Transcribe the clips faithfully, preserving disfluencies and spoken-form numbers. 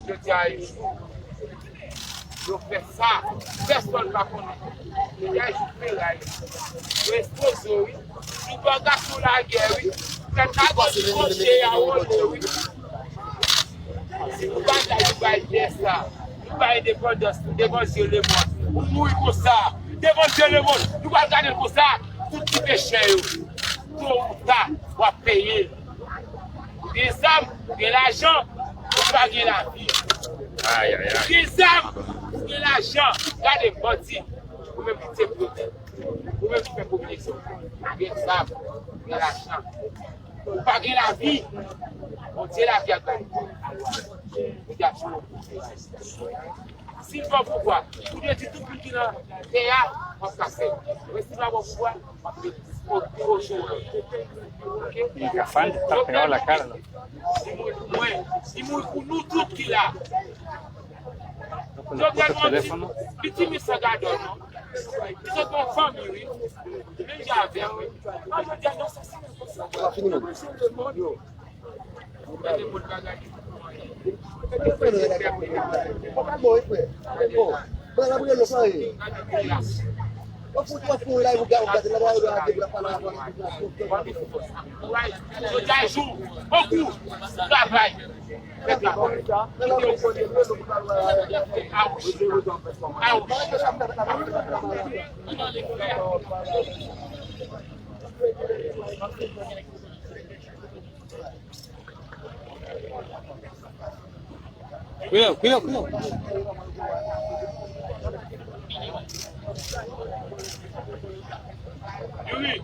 Jodi a, e jou yo fè sa, pèsonn pa konnen. Jodi a, e jou feray. Yo ekspoze w, wi. Nou pa gason lagè, wi. Tèt la gòj koche a wole, wi. Si nou pa bay, nou bay pyès la, nou bay endepandans nou devan zye lemonn. Ou mouri konsa, devan zye lemonn. Nou pral gade l konsa, tout ti pechè yo. To ou ta, w ap peye l. Ou gen zam, ou gen lajan, ou pa gen lavi. Ay, ay, ay. Ou gen zam, ou gen lajan. Gade, bandi, ou menm ki te pwotèj. Ou menm ki fè kombinezon. Ou gen zam, ou gen lajan. Ou pa gen lavi. Bondye lavi ak bay. Ou di ap jwe. Si l ba w pouvwa, ou dwe di tout moun ki nan tè a, w ap kase. Men si l pa ba w pouvwa, w ap met pi wo cho w. Oke? Li ka fann, ta fè w lakay la. Li mouri pou mwen, li mouri pou nou tout ki la. Jovenel Moïse, li ti misan gadò, non? Li sot nan fanmi, wi. Li menm jan avè m, wi. Mwen, jodi a, non, sa, sa, sa. Jodi a jou, bokou travay. Pèp la. Awouch. Awouch. Cuidado, cuidado, cuidado. Youri.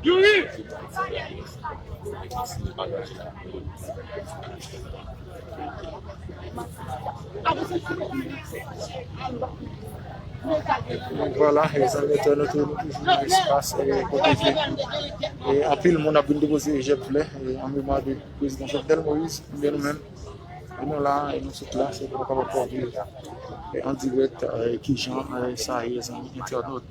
Youri! Vwala, e zanmi entènot yo, nou toujou nan espas, e kote ke, e anpil moun ap vin depoze jèb flè, e an memwa de prezidan Jovenel Moïse, oubyen nou menm, e nou la, e nou sot la, se pou nou kapab fè w viv, e an dirèk, e kijan, e sa ye, zanmi entènot.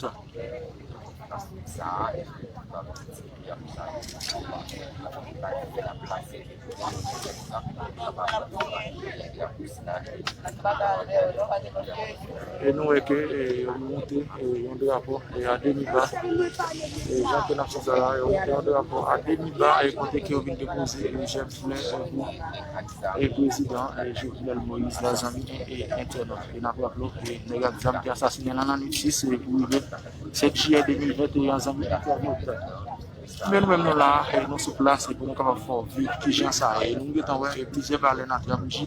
E nou wè ke, e, yo monte, e, yon drapo, e, a demi ba. E, jan ke n ap sot la, yo monte yon drapo a demi ba, e, kote ke yo vin depoze, e, jèb flè, e, pou, e, prezidan, e, Jovenel Moïse la, zanmi, e, e, entènot. E n ap raple w, e, nèg ak zam te asasinen nan lannwit sis, e, pou rive sèt jiyè de mil venteyen, zanmi entènot. Men nou menm nou la, e, nou sou plas, e, pou nou kapab fè w viv kijan sa ye. Nou gentan wè, e, plizyè balèn atravouji,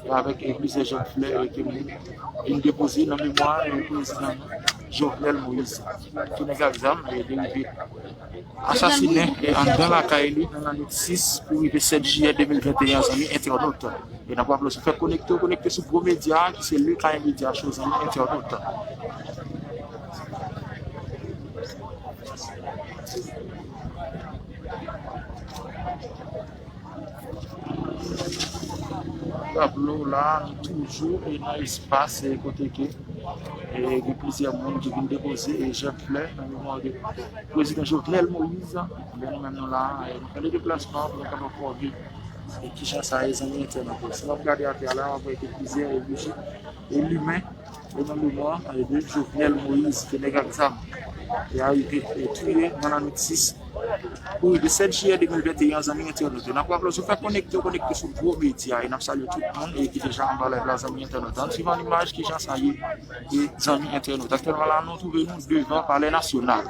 e, avèk, e, plizyè jèb flè, e, ke moun vin depoze nan memwa, e, prezidan Jovenel Moïse. Ke nèg ak zam, e, te rive asasinen, e, anndan lakay li, nan lannwit sis pou rive sèt jiyè de mil venteyen, zanmi entènot. E n ap raple w, si w fèk konekte, w konekte sou gwo medya a, ki se Le Kay Media Show, zanmi entènot. Raple w la, nou toujou, e, nan espas, e, kote ke, e, gen plizyè moun ki vin depoze, e, jèb flè nan memwa de prezidan Jovenel Moïse. Men nou menm nou la, e, nou fè le deplasman pou nou kapab fè w viv, e, kijan sa ye, zanmi entènot yo. Si w ap gade atè a la, w ap wè ke plizyè, e, bouji, e, limen, e, nan memwa, e, de Jovenel Moïse, ke nèg ak zam E a, e, e, touye nan lannwit sis pou rive sèt jiyè de mil venteyen an, zanmi entènot yo. N ap raple w, si w fèk konekte, w konekte sou gwo medya. E n ap salye tout moun, e ki deja anba live la, zanmi entènot. Ann swiv an imaj kijan sa ye, e zanmi entènot. Aktyèlman la, nou twouve nou devan Palè Nasyonal.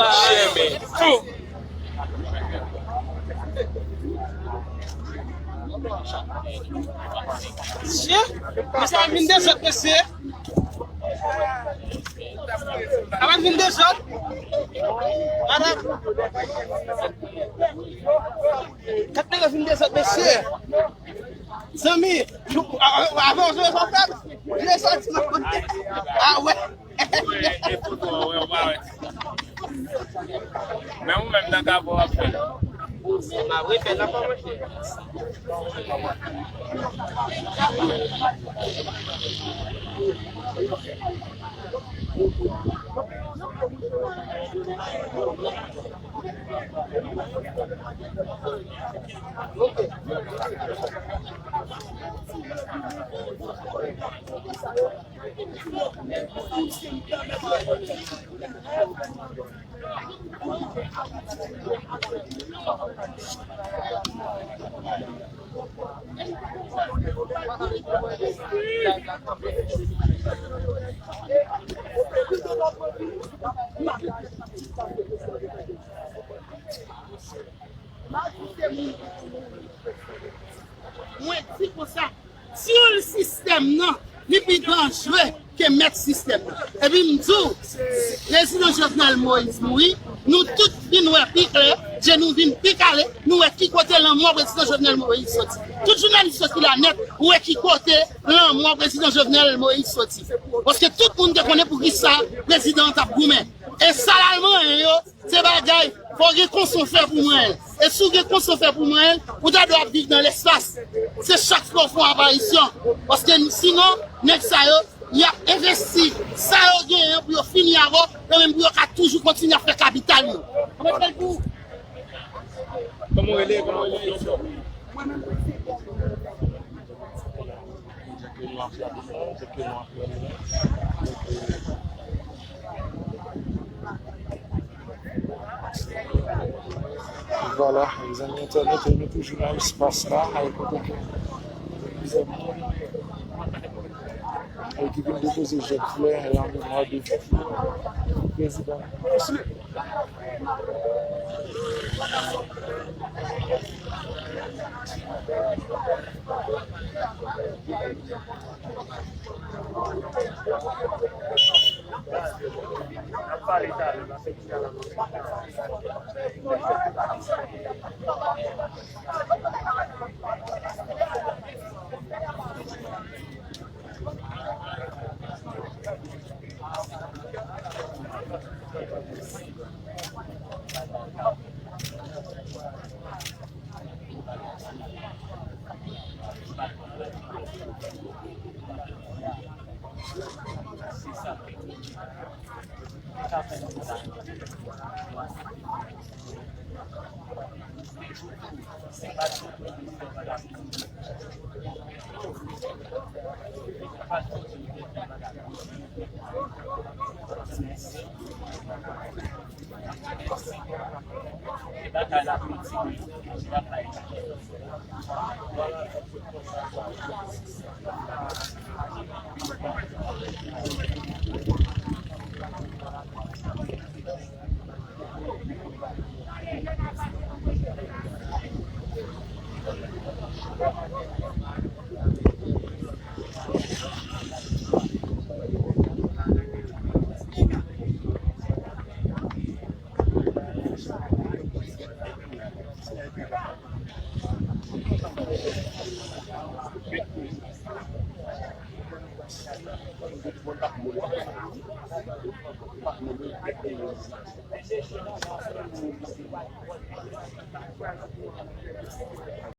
Chèmen tou. Mesye, mesye ap vin dezòd, mesye. Ap vin dezòd. Ala. Kat nèg ap vin dezòd, mesye. Zanmi, nou, a, a, avan w jwe sa w fè, jwe sa ti nan kote. A wè. Wi, e foto, wi, w pa wè. Men ou menm nan kafou w ap fè. M ap refè nan kòmantè. Mwen di konsa, tyoul sistèm nan, li pi danjre ke mèt sistèm nan. Epi m di w, prezidan Jovenel Moïse mouri, nou tout vin wè pi klè, je nou vin pi kale, nou wè ki kote lanmò prezidan Jovenel Moïse soti. Tout jounalis yo ki la nèt, ou wè ki kote lanmò prezidan Jovenel Moïse soti. Paske tout moun te konnen poukisa prezidan an t ap goumen. E sa l al manyen yo, se bagay, fò w gen konsa w fè pou manyen l. E si w gen konsa w fè pou manyen l, ou ta dwe ap viv nan lespas. Se chak fwa w fè yon aparisyon. Paske sinon, nèg sa yo, y ap envesti sa yo genyen pou yo fini avè w, yo menm pou yo ka toujou kontinye ap fè kapital yo. Kòman w rele? Kòman w rele? Ke nou ap fè, ke nou ap fè. Vwala, zanmi entènot, nou toujou nan espas la, kote ke plizyè moun ki vin depoze jèt flè an memwa de prezidan. Batay la kontinye. Batay la.